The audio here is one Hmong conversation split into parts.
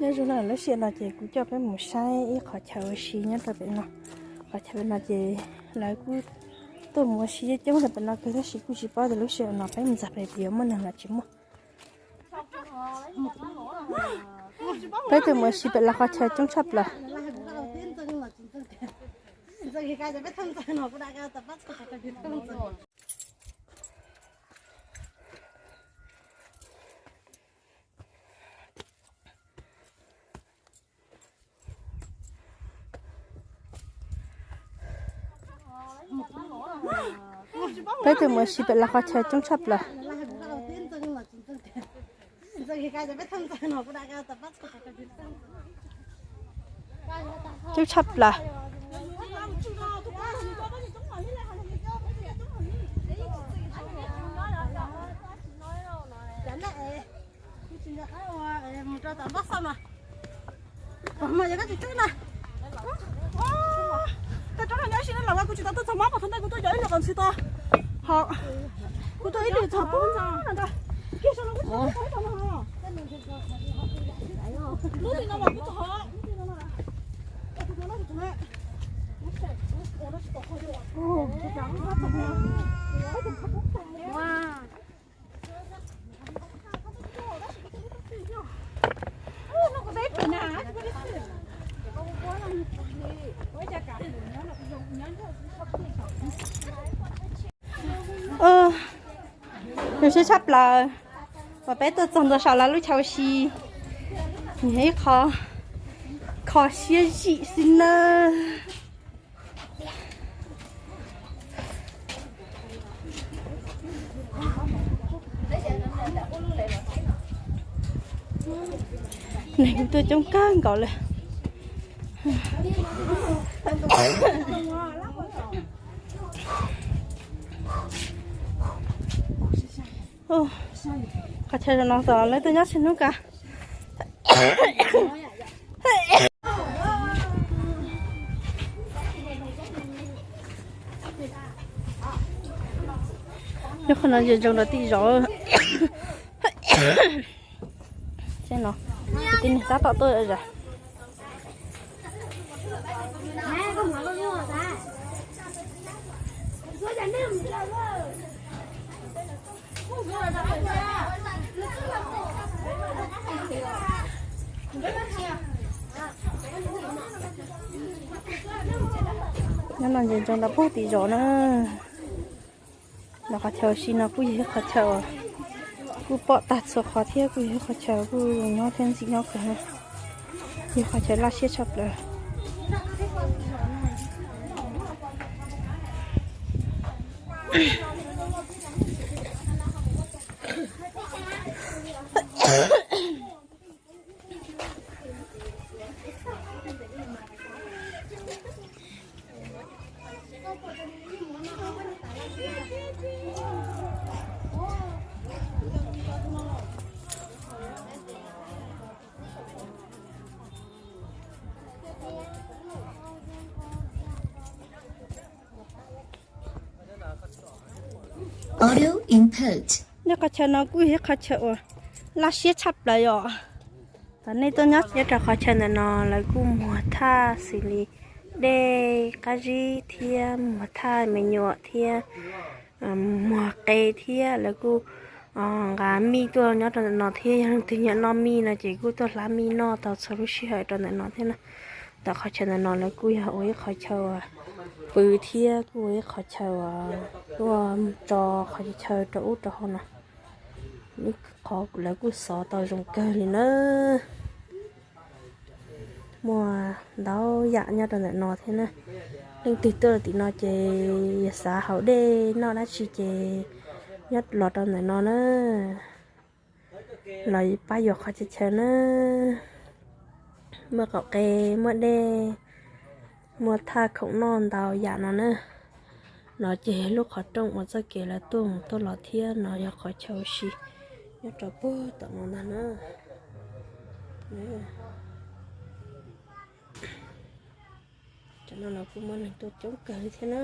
Nyob zoo na, lub sij hawm no ces kuv coj peb mus saib ib qhov chaw ua si nyob rau pem no. Qhov chaw pem no ces lawv kuj tuaj mus ua si coob coob rau pem no kawg tab sis kuj tsis paub tias lub sij hawm no peb mus txog pem puas yuav muaj neeg los tsis muaj. Peb tuaj mus ua si pem lawv qhov chaw coob tshaj plaws. Peb tuaj mus ua si pem lawv qhov chaw coob tshaj plaws. Coob tshaj plaws. Kuv tsis tau tuaj txog mob, kuv txhob ntej kuv tuaj yog ib lwm qhov ntxhw to. Ho kuv tuaj ib lwm txog pub ntxa. Kiag sau los kuv tsis tau tuaj txog ib txog no. Lub tim no mas kuv txog. Zoo siab tshaj plaws uas peb tuaj txog ntua saum lawv lub chaw ua si. Nws yog ib qho kho siab zim xwb nawb. Neeg tuaj coob kawg nkaus lawm. Qhov chaw no tom lawv tuaj nyob txhua hnub ka. Nyob qhov no ntsia ntsoov rau tim zos. Seb no, kwv tij neeg tab tom tuaj zam. Nyob no ntsia ntsoov rau puag tim zos na. Los qhov chaw ua si no kuj yog ib qhov chaw uas kuj pom tag txhua qhov thiab kuj yog ib qhov chaw kuj zoo nyob thiab ntxim nyob kawg na. Yog qhov chaw laj siab tshaj plaws. Nyob qhov chaw no kuj yog ib qhov chaw uas laj siab tshaj plaws yom. Thaum nej tuaj nyob nyob rau qhov chaw ntawm no lawv kuj muag thaj xws li dej qab zib thiab muag thaj me nyuam thiab muag qe thiab lawv kuj nqa mij tuaj nyob rau ntawm no thiab yog leej twg nyiam noj mij no ces kuj tuaj hlab mij noj tau txhua lub sij hawm rau ntawm no thiab na. Tom qhov chaw ntawm no lawv kuj yog ua ib qhov chaw pw thiab kuj ua ib qhov chaw uas tuaj tso qhov chaw rau ub rau hauv no. Ib qhov lawv kuj xov tau zoo kawg li na. Muaj ntau yam nyob rau ntawm no thiab na. Leej twg tuaj tim no ces yog xav haus dej noj dab tsi ces nyob los rau ntawm no na. Los pab yuav qhov chaw chaw na. Muaj qaum qe, muaj dej, muaj thaj khoom noj ntau yam no na. No ces lub qhov rooj uas txoj kev lawv tuaj mus tuaj los thiab no yog qhov chaw ua si nyob rau puag tom no ntag na. Tam no los kuj muaj neeg tuaj coob kawg li thiab na.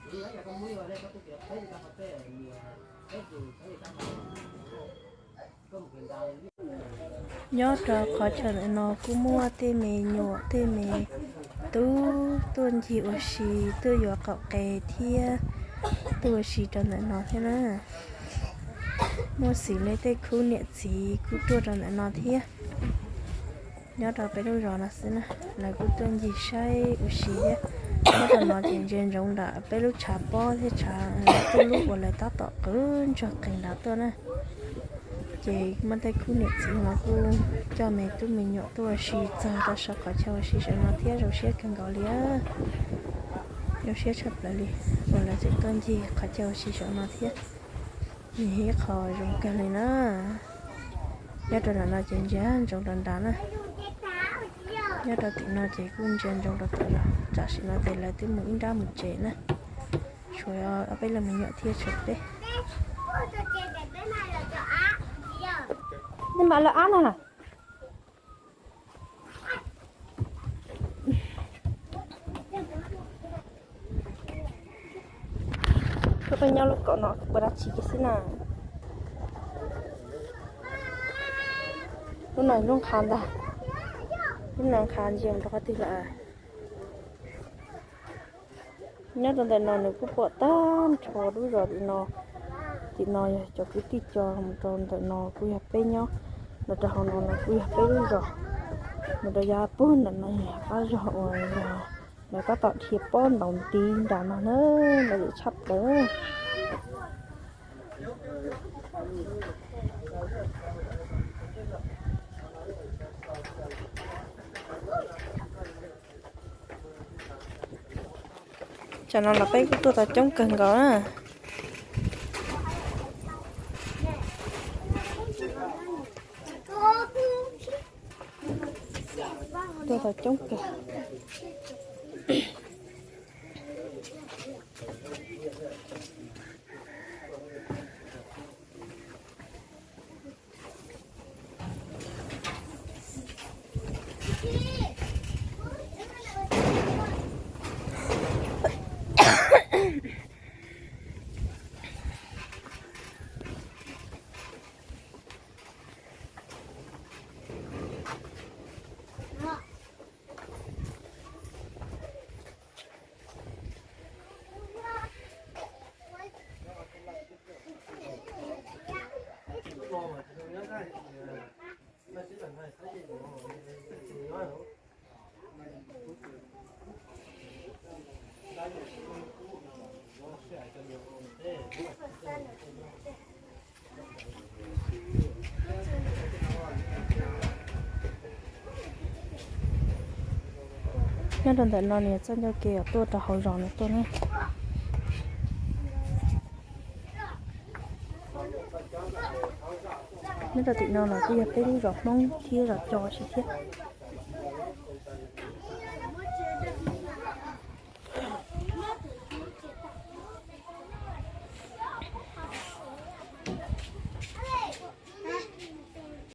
Nyob rau qhov chaw ntawm no kuj muaj tej me nyuam tej me tub tuaj ncig ua si, tuaj yuav qaum qe thiab tuaj ua si rau ntawm no thiab na. Muaj xws li tej khub niam txiv kuj tuaj rau ntawm no thiab. Nyob rau peb lub zos no xwb na, lawv kuj tuaj ncig saib ua si thiab. Nyob rau no ces ntsia ntsoov nram peb lub tshav pob thiab tshav, lub uas lawv tab tom qw ntsuag qees nrad tuaj na. Ces muaj tej khub niam txiv no kuj coj me tub me nyuam tuaj ua si txog rau saum qhov chaw ua si saum no thiab, zoo siab kawg nkaus li. Zoo siab tshaj plaws li uas lawv tseem tuaj ncig qhov chaw ua si saum no thiab. Nws yog ib qho zoo kawg li na. Nyob rau nram no ces ntsia ntsoov rau nrad na. Nyob rau tim no ces kuj ntsia ntsoov rau tom no, tam sim no ces lawv twb mus ib nrab mus tsev na. Tshuav ob peb leej me nyuam thiab tshuav peb. Nej mam lawv ab na. Kuv tuaj nyob lub kaum no kuv pom dab tsi kiag xwb na. Lub no lub nqha ntag, lub no nqha ntsia mus rau qhov twg lawm. Nyob rau ntawm no nws kuj pom tag nrho lub zos tim no. Tim no yog cov kwv tij cov mus rau ntawm no kuj yog peb nyob, mus rau hauv no no kuj yog peb lub zos, mus rau yav puag ntawm no yog qab zos uas yog lawv tab tom dhia pob ntaus ntiv nram no na, lawv lwm tshaj plaws. Tsam no los peb kuj tuaj tau coob kawg nkaus na. Tuaj tau coob kawg. Nyob rau ntawm no nws txoj ncauj ke uas tuaj rau hauv zos no tuaj na. Nyob rau tim no los kuj yog peb lub zos Hmoob thiab zos Co si thiab.